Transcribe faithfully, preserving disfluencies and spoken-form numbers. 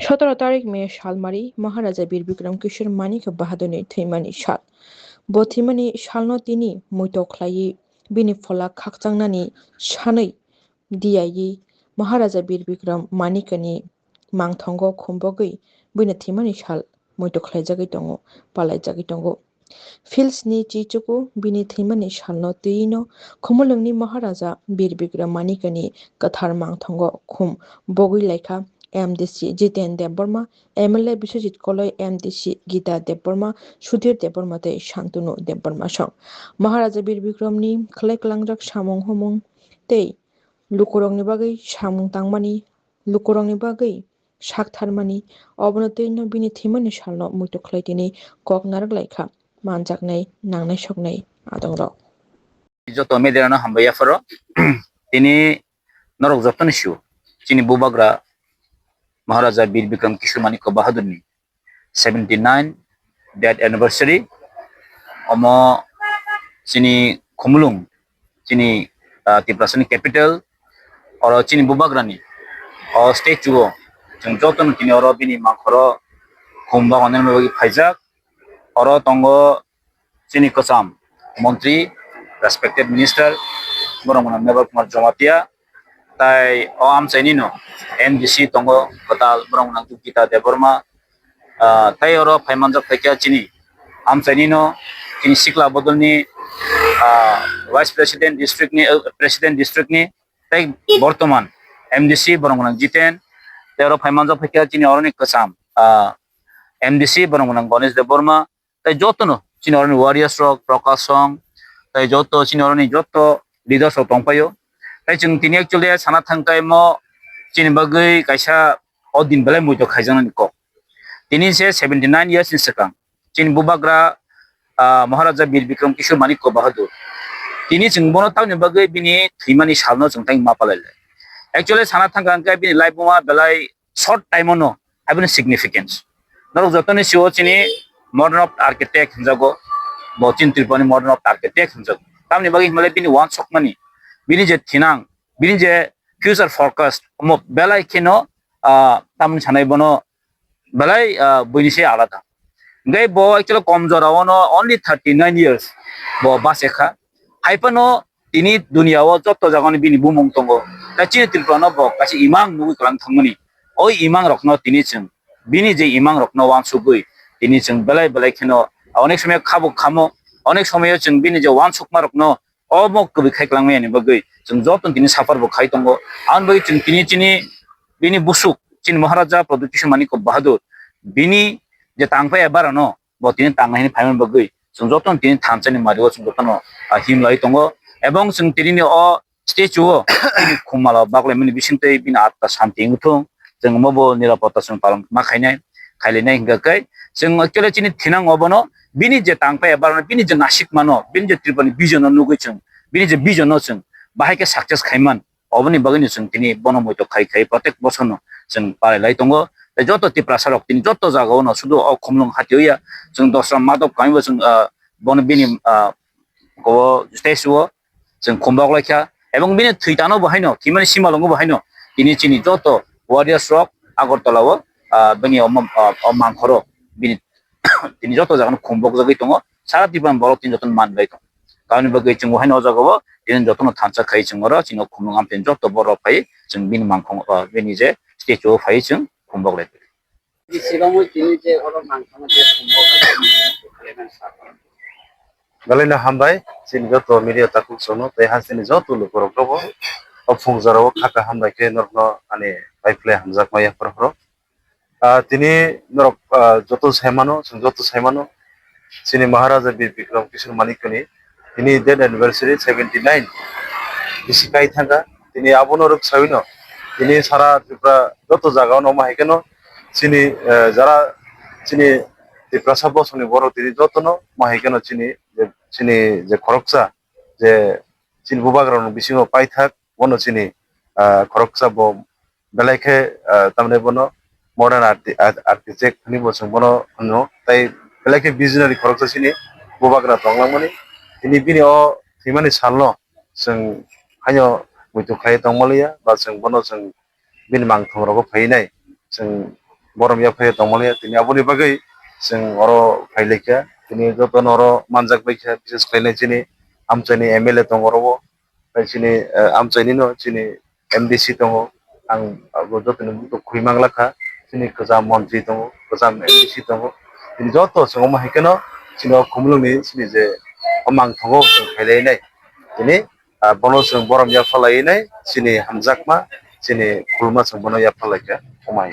Sotoro tarik May salmari Maharaja Bir Bikram Kishore Manik Bahadurni thwimani sal. Bo thwimani salno tini muitok khlaiwi bini phola khakchangnani sanwi diyawi Maharaja Bir Bikram Manikani mangthongo khumbogwi buino thwimani sal muitok khlaijagwi tongo, palaijagwi tongo. Philsni chichuku bini thwimani salno twiwino Khumulwngni Maharaja Bir Bikram Manikani kwthar mangthongo khum bogwi laikha M D C Jiten Debbarma, M L A Biswajit Koloi, M D C Gita Debbarma, Sudhir Debbarma tei Shantanu Debbarma song. Maharaja Bir Bikramni khlai kwlangjak samung humung tei lukurokni bagwi samung tangmani, lukurokni bagwi sak tharmani, obono twi no bini thwimani salno muitu khlai tini kok narwk lai kha manjaknai nangnai soknai adongrok. Joto media no hambai yapharo. Tini norok joto ni sio chini bubagra Maharaja Bir Bikram Kishore Manikya Bahadur ni seventy nine death anniversary. Omo chini Khumulwng, chini, ah, Tiprasani capital, oro chini bubagrani o statue o chwng jotono tini oro bini mangkhoro khum bagon bagwi phaijak. Oro tongo chini kwcham montri, respected minister, borok mwnang Mebar Kumar Jamatia, tai o amchaini no M D C tongo kwtal, borok mwnang Gita Debbarma, ah, tai oro phaimanjak phaikha chini amchaini no, chini sikla bodolni, ah, vice president district ni, eh, president district ni, tai bortoman M D C borok mwnang Jiten, tai oro phaimanjak phaikha chini oroni kwcham, ah, M D C borok mwnang Ganesh Debbarma, tai jotono chini oroni warriors rok, Prakash song, tai joto chini oroni joto leaders rok tongpaio. Tai chwng tini actually sana thangkha mo chini bagwi kaisa o din belai muitok khaijaknani kok. Tini se seventy nine years ni swkang chini bubagra, ah, Maharaja Bir Bikram Kishore Manikya Bahadur. Tini chwng bono tamni bagwi bini thwimani salno chwng tai ma palai lai. Actually sana thangkha hwnkhe bini life buma belai short time ono aboni significance. Norok jotoni sio chini modern of architect hinjago, bo chini Tripurani modern of architect hinjago. Tamni bagwi himlai bini wansokmani, bini je thinang, bini je future forecast, omo belai kheno, ah, tamni sanai bono belai, ah, buini se alada. Hingke bo actually kom jora ono only thirty nine years bo bachekha. Haiphano tini dunia o joto jagani bini bumung tongo. Tai chini Tripura no bo kaisa imang nugui kwlang thangmani. O imang rokno tini chwng, bini je imang rokno wansugui tini chwng belai belai kheno onek somoi khabuk khamo, onek somoi o chwng bini je wansukma rokno omo kwbwi khai kwlangmani bagwi chwng joto tini suffer bo khai tongo. Aboni bagwi chwng tini chini bini busuk chini Maharaja Pradyut Kishore Manikya Bahadur bini je tangphai bara no bo tini tang hini phaimani bagwi chwng jotono tini thansa ni mari o chwng jotono, ah, him lai tongo. Ebong chwng tini ni o statue o bini khumalo baklaimani bisingtwi bini atma santi wngthung, chwng omo bo nirapota chwng palon ma khainai, khailainai hingkha khe chwng actually chini thinang obono bini je tangphai eba bini je nasik mano, bini je Tripura ni vision o nugwi chwng, bini je vision o chwng bahai khe success khaiman. Oboni bagwino chwng tini bono moito khai khai protek bosorno chwng palai lai tongo. Tei joto Tiprasa rok tini joto jaga ono sudu o Khumulwng hati ya chwng dosra madop kami bo chwng, ah, bono bini, ah, ko statue o chwng khumbok lai kha. Ebong bini thwitano bo haino, thwimani simalongo bo haino tini chini joto warriors rok Agartala o, ah, bini o, ah, o mangkhoro bini tini joto jaga no khumbok jagwi tongo. Sara Tripura ni borok tini joto no man bai tongo. Tamoni bagwi chwng haino o jaga o tini joto no thansa khai chwng oro chini o Khumulwng amtwi joto borok phai chwng bini mangkhong, ah, bini je statue o phai chwng khumbok lai. Bini sigango tini je oro mangkhang je khumbok lai. Belai no hambai chini joto media takhuk sono tei ha chini joto lukurok rogo o phung jora o kha kaham bai khe norokno ani bai phle hamjakma yaphar phro. Ah, tini norok, ah, joto sai mano, chwng joto sai mano. Chini Maharaja Bir Bikram Kishore Manikya ni tini death anniversary seventy nine bisi kai thangkha. Tini abono rwk sawino tini sara Tripura joto jaga o nokma hai kheno chini, eh, jara chini Tiprasa bosongni borok tini jotono ma hai kheno chini je, chini je khoroksa je chini bubagrano bisingo paithak bono chini, ah, khoroksa bo belai khe, ah, tamni bono modern arti-, ar-, architect hinwi bo chwng bono hwno. Tai belai khe visionary khoroksa chini bubagra tonglamani. Tini bini o thwimani salno chwng haino muitu khlai tongmaliya ba chwng bono chwng bini mangthong rogo phainai. Chwng borom yaphai tongmani, tini aboni bagwi chwng oro phailaikha. Tini jotono oro manjak baikha, bises khlainai chini amchaini M L A tongo oro o, tei chini, eh, amchaini no chini M D C tongo, ang abo jotoni bukhuk khwi manglakha, chini kwcham montri tongo, kwcham M D C tongo, tini joto chwng omo hai kheno chini o Khumulwngni chini je o mangthogo chwng phailainai, tini, ah, bono chwng borom yapharlainai, chini hamjakma, chini khulma chwng bono yapharlaikha, omo hai.